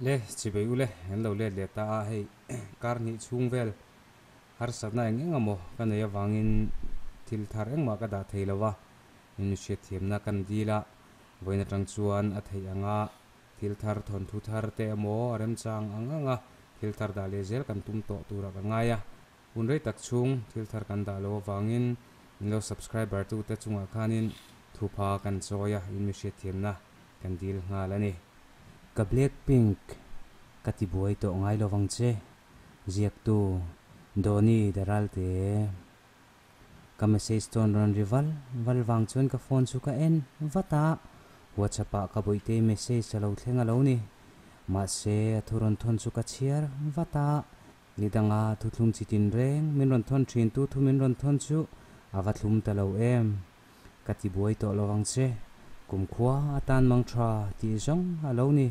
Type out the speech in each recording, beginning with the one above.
Le chibei ule an lo let leh ta a hei kar hnih chhung vel harsatna eng eng emaw ka nei avangin thil thar engmah ka dah thei lo va in hriatthiamna kan dil a vawiin atang chuan a theih anga thil thar thawnthu thar te emaw a remchang ang ang a thil thar dah leh zel kan tum tawh turah ka ngai a. Hun rei tak chhung thil thar kan dah loh avangin min lo subscriber tute chungah khanin thupha kan chawi a, in mi hriatthiamna kan dil nghal a ni. Ka Blackpink ka ti buai tawh ngai lovang che, ziaktu Donny Daralte. Ka message chuan rawn ri val val vang chuan ka phone chu ka en vat a, WhatsApp ah ka bawihte message a lo thleng a lo ni. Mahse a thu rawn thawn chu ka chhiar vat a. Ni danga thuthlum chi tin reng min rawn thawn thin tu thu min rawn thawn chu a va thlum ta lo em? Ka ti buai tawh lo ang che, kumkhua atan mang tha tih zawng a lo ni.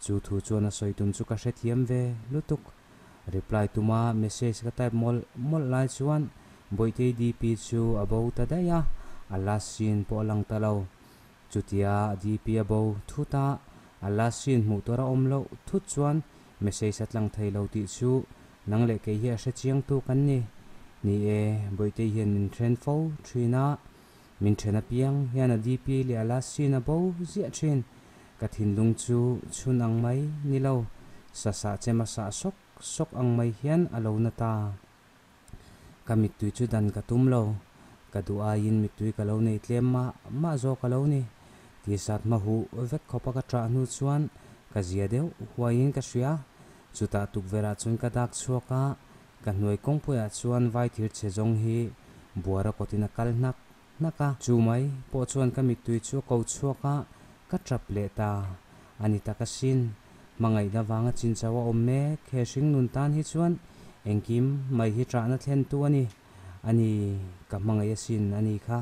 Chu thu chuan a sawi tum chu ka hrethiam ve lutuk. Reply tuma message ka type mawlh mawlh lai chuan Bawihtei DP chu a bo ta daih a, a last scene pawh a lang ta lo. Chutia DP a bo thut a, a last scene hmuh tur a awm loh thut chuan Message a tlang thei lo tih chu nang leh kei hi a hre chiang tu kan ni. Ni e, Bawihtei hian min then fo thin a, min then apiang hian a DP leh a last scene a bo ziah thin. Ka thinlung chu chhun ang mai ni lo, sa sah chem a sah sawk sawk ang mai hian a lo na ta. Ka mittui chu dan ka tum lo, ka duh aiin mittui ka lo nei tlem mah mah zawk a lo ni. Tisat hma huh vek khawpa ka ṭah hnu chuan ka zia deuh huaiin ka hria. Chutah tukverhah chuan ka dak chhuak a, ka hnuai kawngpuiah chuan vai thir chhe zawng hi buara kawtin a kal hnak hnak a. Chu mai pawh chuan ka mittui chu a ko chhuak a, ka ṭap leh ta. A ni tak asin, hmangaihna vanga chinchau a awm mek he hringnun tan hi chuan engkim mai hi ṭahna thlentu a ni. A ni, ka hmangaih asin a ni kha.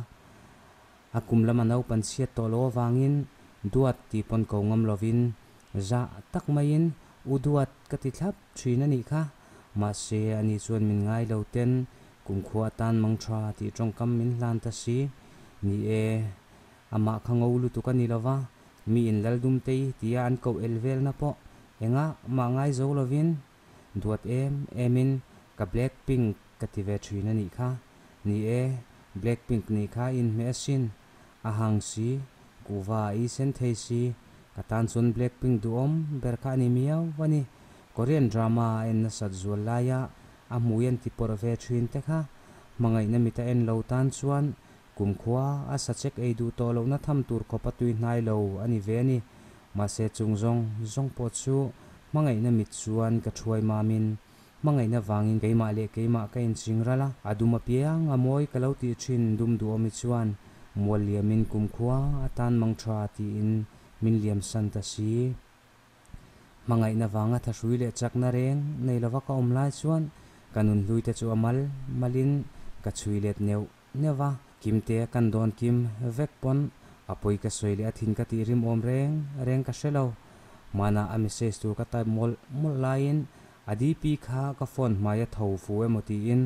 A kum lama naupan chhiat tawh loh avangin duat tih pawn ko ngam lovin zah tak maiin u duat ka ti thlap thin a nih kha. Mahse, ani chuan min ngai lo ten kumkhua atan mang tha tih tawngkam min hlan ta si. Ni e, amah kha ngo lutuk a ni lova, mi in Laldumtei tia an koh el velna pawh engah mah ngai zo lovin Duat em emin ka black pink ka ti ve thin a nih kha. Ni e, black pink nih kha inhmeh asin. A hang si, kuhva a isen thei si, ka tan chuan black pink duhawm ber kha a ni miau a ni. Korean drama a en nasat zual laia a hmui an ti pawrh ve thin te kha hmangaihna mit a en lo tan chuan kumkhua a sachek ei duh tawh lohna tham tur khawp a tui hnai lo a ni ve a ni. Mahse chung zawng zawng pawh chu hmangaihna mit chuan ka thuai mamin hmangaihna vangin keimah leh keimah ka inching ral a, a dum apiang a mawi ka lo tih thin dum duhawmi chuan mual liamin kumkhua atan mang tha tiin min liam san ta si. Hmangaihna vanga thahrui leh chakna reng nei lova ka awm lai chuan ka nun hlui te chu a mal malin ka chhui let neuh neuh a, Kimte kan dawn kim vek pawn a pawi ka sawi leh a thin ka tih rim awm reng reng ka hre lo. Hmanah a message tur ka type mawlh mawlh laiin a DP kha ka phone hmaia tho fu emaw tiin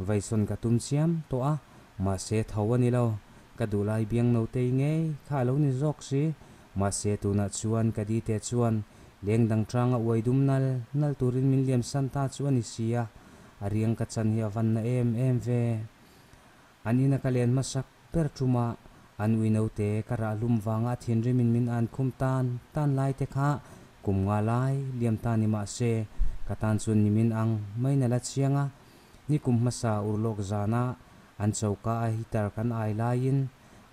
veisawn ka tum chiam tawh a, mahse tho a ni lo. Ka duhlai biang notei ngei kha a lo ni zawk si. Mahse tunah chuan ka dite chuan leng dang tanga uai dum nal nal turin min liam san ta chu a ni si a, a riang ka chan hi a van na em em ve. An ina ka len hmasak ber ṭuma an ui naute ka rah hlum vanga a thinrimin min an khum tan tan lai te kha kum nga lai liam ta ni mah se ka tan chuan nimin ang mai na la chiang a, ni kum hmasa urlawk zana an choka a heater kan ai laiin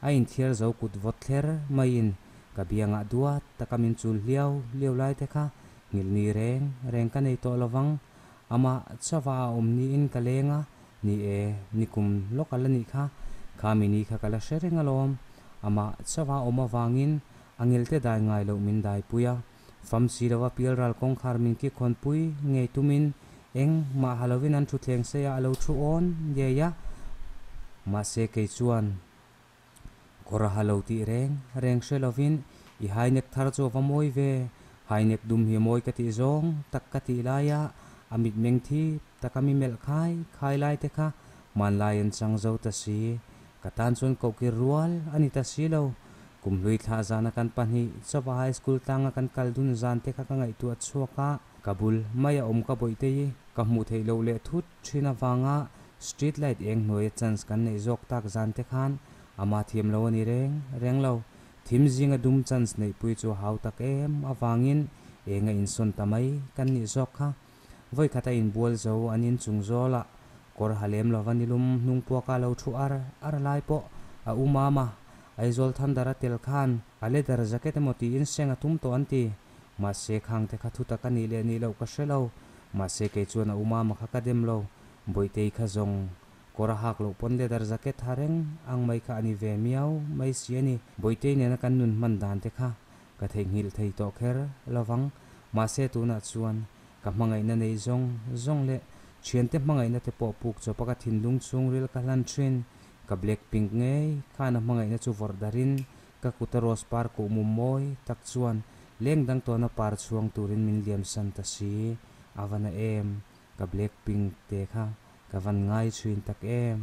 a inthiar zo kut vawt thler maiin ka biangah duat taka min chul hliau hliau lai te kha nghilh ni reng reng ka nei tawh lovang. Amah chauha a awm niin ka leng a, ni e, nikum lawk a la nih kha, kha mini kha ka la hre reng alawm. Amah chauha a awm avangin a ngelte dai ngai loh min daipui a, fam si lova pialral kawngkhar min kikhawnpui ngei tumin eng mah ha lovin an thutthleng seiah a lo thu awn ngei a, mahse kei chuan Kawr a ha lo tih reng reng hre lovin i hainek thar chu a va mawi ve, hainek dum hi a mawi ka tih zawng tak ka tih laia a mitmeng thip taka mi melh khai khai lai te kha hmanlai an chang zo ta si, ka tan chuan kohkir rual a ni ta si lo. Kumhlui thlah zana kan pahnih chauha high school tlanga kan kal dun zan te kha ka ngaihtuah chhuak a, ka bul maia awm ka bawihte hi ka hmuh theih loh leh thut thin avanga street light eng hnuaia chance kan neih zawk tak zan te khan ama thiam lo a ni reng reng lo. Thim zinga dum chance neihpui chu a hau tak em avangin eng a insawn ta mai kan nih zawk kha. Vawikhat a inbual zo an inchung zawlah kawr ha lem lova nilum hnung puaka lo thu ar ar lai pawh a u mam a, Aizawl Thunder a tel khan a leather jacket emaw tiin seng a tum tawh an ti. Mahse khang te kha thu tak a nih leh nih loh ka hre lo. Mahse kei chuan a u mama kha ka dem lo. Bawihtei kha zawng kawr a hak loh pawn leather jacket ha reng ang mai kha a ni ve miau mai si a ni. Bawihtei nena kan nun hman dan te kha ka theihnghilh thei tawh kher lovang. Mahse tunah chuan Ka hmangaihna nei zawng zawng leh thiante hmangaihna te pawh puk chawpa ka thinlung chhungril ka hlan thin. Ka black pink ngei khan a hmangaihna chu vawrh darhin ka kuta rose par kuh mum mawi tak chuan leng dang tawna par chhuang turin min liamsan ta si. A va na em! Ka black pink te kha ka van ngai thin tak em!